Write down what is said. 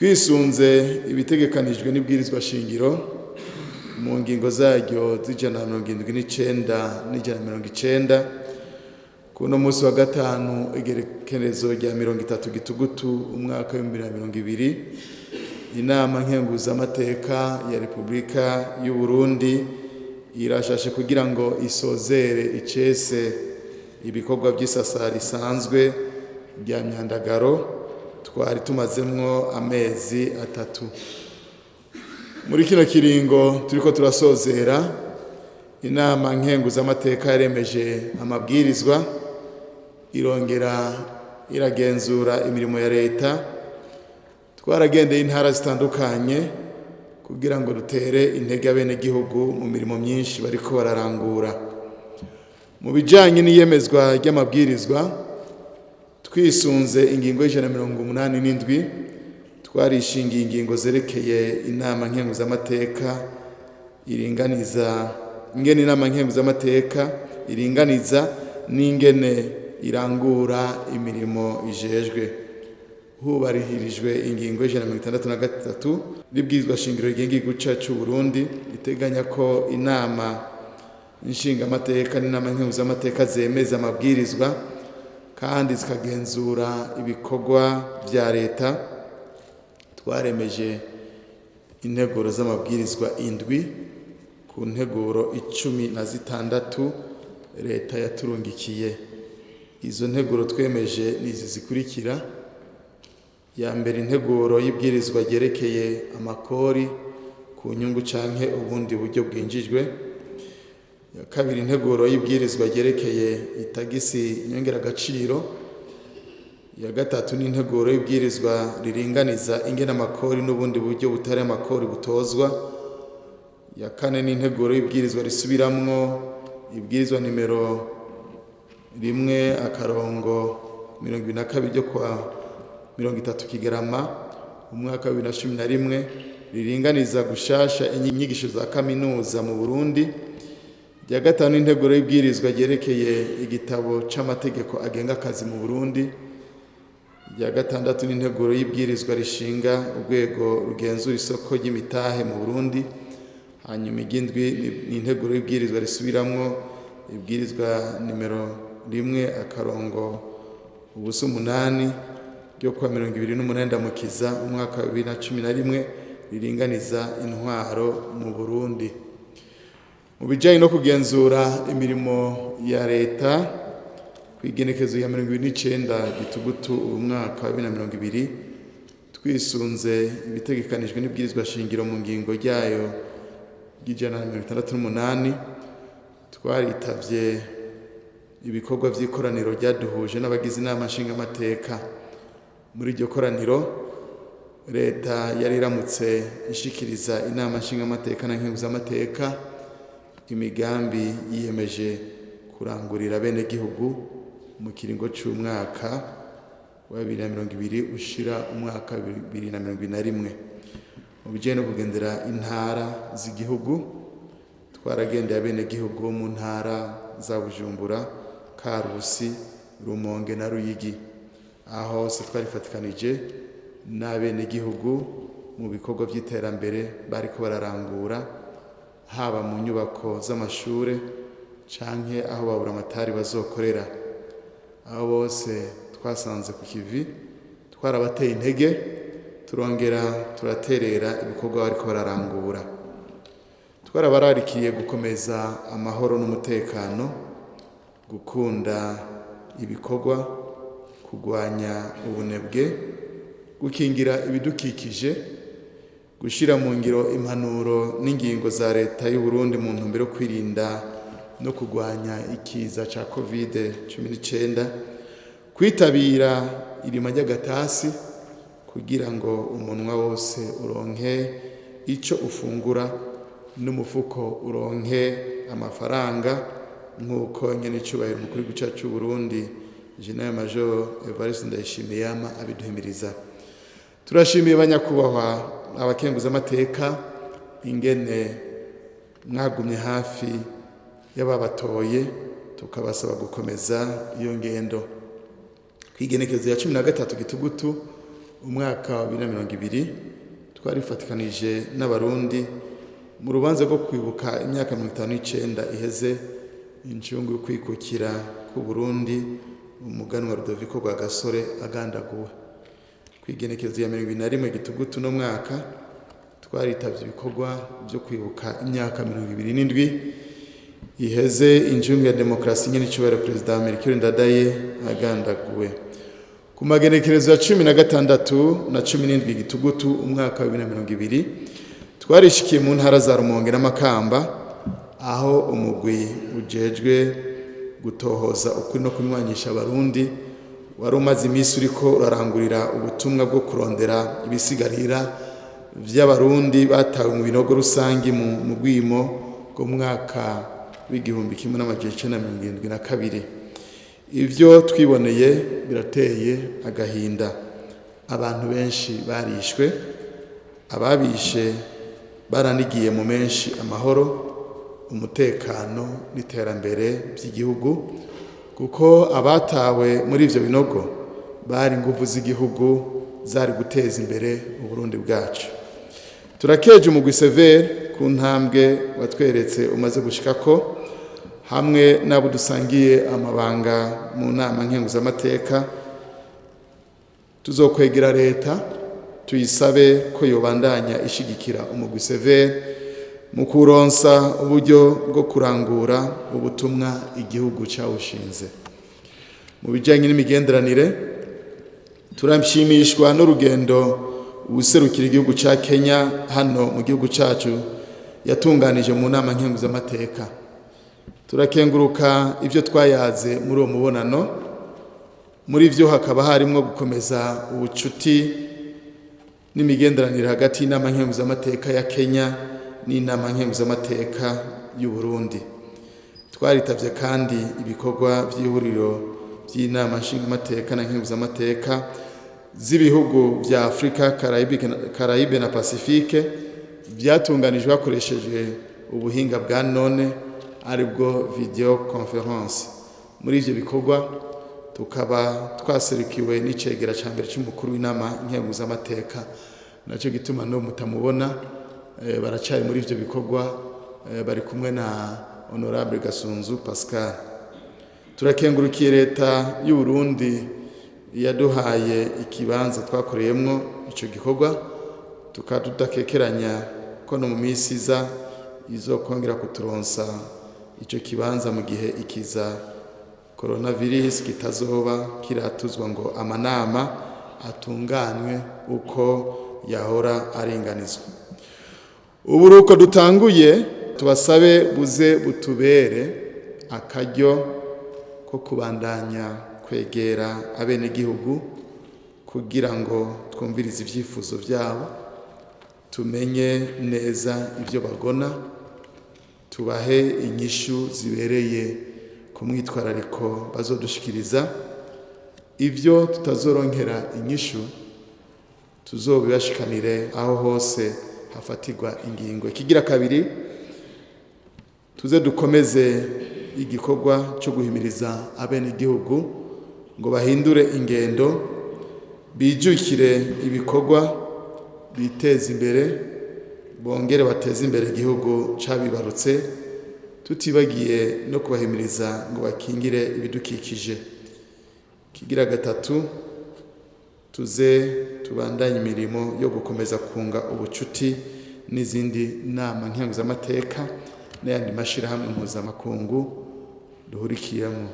Twisunze ibitegekanijwe n'ibwirizwa shingiro mu ngingo zaryo z'ijana na mirongo indwi n'icenda n'190, kuno munsi wa gatanu, igerekerezo rya 30 Gitugutu umwaka w'2020, Inama Nkenguzamateka ya Repubulika y'u Burundi irashashe kugira ngo isozere icese ibikorwa by'isasa risanzwe rya Myandagaro twari tumazemwo amezi 3. Muri kino kiringo turiko turasozera, Inama Nkenguzamateka yaremeje amabwirizwa, irongera iragenzura imirimo ya leta. Twaragendeye intara zitandukanye kugira ngo dutere intege abenegihugu mu mirimo myinshi bariko bararangura. Mu bijanye n'iyemezwa ry'amabwirizwa, twisunze ingingo y'187, twarishingiye ingingo zerekeye Inama Nkenguzamateka iringaniza, ingene Inama Nkenguzamateka iringaniza n'ingene irangura imirimo ijejwe, hubahirijwe ingingo y'163 n'ibwirizwa shingiro rigenga igihugu cacu Burundi, iteganya ko Inama Nshingamateka n'Inama Nkenguzamateka zemeza amabwirizwa kandi zikagenzura ibikorwa vya leta. Twaremeje integuro z'amabwirizwa indwi ku nteguro 16 leta yaturungikiye. Izo nteguro twemeje ni izi zikurikira: ya mbere, integuro y'ibwirizwa ryerekeye amakori ku nyungu canke ubundi buryo bwinjijwe; ya kabiri, integuro y'ibwirizwa ryerekeye itagisi nyongeragaciro; ya gatatu ni integuro y'ibwirizwa riringaniza ingene amakori n'ubundi buryo butari amakori butozwa; ya kane ni integuro y'ibwirizwa risubiramwo ibwirizwa nimero 1-22 ryo kwa 30 Kigarama umwaka wa 2011, riringaniza gushasha inyigisho za kaminuza mu Burundi; rya gatanu, integuro y'ibwirizwa ryerekeye igitabo c'amategeko agenga akazi mu Burundi; rya gatandatu n'integuro y'ibwirizwa rishinga urwego rugenzura isoko ry'imitahe mu Burundi; hanyuma igindwi ni integuro y'ibwirizwa risubiramwo ibwirizwa nimero 1-08 ryo kuwa 28 Ndamukiza umwaka wa 2011, riringaniza intwaro mu Burundi. Mu bijyanye no kugenzura imirimo ya leta, ku igenekezo ya 29 Gitugutu uyu mwaka wa 2020, twisunze ibitegekanijwe n'ibwirizwa shingiro mu ngingo ryayo ry'168, twaritavye ibikorwa vy'ikoraniro ryaduhuje n'abagize Inama Nshingamateka. Muri iryo koraniro, leta yari iramutse ishikiriza Inama Nshingamateka na Nkenguzamateka imigambi yiyemeje kurangurira bene gihugu mu kiringo c'umwaka wa 2020 ushira umwaka wa 2021. Mu bijanye no kugendera intara z'igihugu, twaragendeye abenegihugu bo mu ntara za Bujumbura, Karusi, Rumonge na Ruyigi. Aho hose twarifatikanije n'abenegihugu mu bikorwa by'iterambere bariko bararangura, haba mu nyubako z'amashure canke aho baburamatari bazokorera. Aho bose twasanze ku kivi, twarabateye intege, turongera turaterera ibikorwa bariko bararangura. Twarabararikiye gukomeza amahoro n'umutekano, gukunda ibikorwa, kurwanya ubunebwe, gukingira ibidukikije, gushyira mu ngiro impanuro n'ingingo za leta y'u Burundi mu ntumbero yo kwirinda no kurwanya ikiza ca COVID-19, kwitabira irima ry'agatasi kugira ngo umunwa wose uronke ico ufungura n'umufuko uronke amafaranga, nk'uko nyene icubahiro umukuru w'igihugu cacu c'u Burundi, General Major Evariste Ndayishimiye, yama abiduhimiriza. Turashimiye banyakubahwa abakenguzamateka ingene mwagumye hafi y'ababatoye, tukabasaba gukomeza iyo ngendo. Kw'igenekerezo ya 13 Gitugutu umwaka wa 2020 twarifatikanije n'abarundi mu rubanza rwo kwibuka imyaka 59 iheze incungu yo kwikukira ku Burundi umuganwa Rudoviko Rwagasore agandaguwe. Kwigenekerezo ya 21 Gitugutu no mwaka twaritavye ibikorwa byo kwibuka imyaka 27 iheze incungu ya demokrasi nyene icubahiro Perezida Melchior Ndadaye agandaguwe. Ku magenekerezo ya 16 na 17 Gitugutu umwaka wa 2020 twarishikiye mu ntara za Rumonge n'Amakamba aho umugwi ujejwe gutohoza ukuri no kunywanisha abarundi wari umaze iminsi uriko urarangurira ubutumwa bwo kurondera ibisigarira vy'abarundi batawe mu binogo rusangi mu rwimo rwo mwaka w'1972. Ivyo twiboneye birateye agahinda. Abantu benshi barishwe, ababishe baranigiye mu menshi amahoro, umutekano n'iterambere by'igihugu, kuko abatawe muri ivyo binogo bari inguvu z'igihugu zari guteza imbere Uburundi bwacu. Turakeje umugwi Severe ku ntambwe watweretse umaze gushikako, hamwe n'abo dusangiye amabanga mu nama nkenguzamateka. Tuzokwegera leta tuyisabe ko yobandanya ishigikira umugwi Severe mu kuronsa uburyo bwo kurangura ubutumwa igihugu cawushinze. Mu bijanye n'imigenderanire, turashimishwa n'urugendo uwuserukira igihugu ca Kenya hano mu gihugu cacu yatunganije mu nama nkenguzamateka. Turakenguruka ivyo twayaze muri uwo mubonano. Muri vyo hakaba harimwo gukomeza ubucuti n'imigenderanire hagati y'inama nkenguzamateka ya Kenya n'inama nkenguzamateka y'u Burundi. Twaritavye kandi ibikorwa vy'ihuriro by'inama nshingamateka na nkenguzamateka z'ibihugu vya Afrika, Caraïbe na Pacifique vyatunganijwe hakoreshejwe ubuhinga bwa none, aribwo video conference. Muri ivyo bikorwa tukaba twaserukiwe n'icegera ca mbere c'umukuru w'inama nkenguzamateka, naco gituma no mutamubona, baracari muri ivyo bikorwa, bari kumwe na Honorable Gasunzu Pascal. Turakengurukiye leta y'u Burundi yaduhaye ikibanza twakoreyemwo ico gikorwa, tukaba tudakekeranya ko no mu minsi iza izokongera kuturonsa ico kibanza mu gihe ikiza coronavirus kitazoba kiratuzwa ngo amanama atunganwe uko yahora arenganizwa. Uburuko dutanguye, tubasabe buze butubere akaryo ko kubandanya kwegera abenegihugu kugira ngo twumvirize ivyifuzo vyabo, tumenye neza ivyo bagona, tubahe inyishu zibereye ku mwitwarariko bazodushikiriza. Ivyo tutazoronkera inyishu tuzobibashikanire aho hose hafatirwa ingingo. Ikigira kabiri, tuze dukomeze igikorwa cyo guhimiriza abenegihugu ngo bahindure ingendo, bijukire ibikorwa, biteze imbere, bongere bateze imbere igihugu cabibarutse, tutibagiye no kubahimiriza ngo bakingire ibidukikije. Kigira gatatu, tuze tubandanye imirimo yo gukomeza kunga ubucuti n'izindi nama nkenguzamateka n'ayandi mashirahamwe mpuzamakungu duhurikiyemo.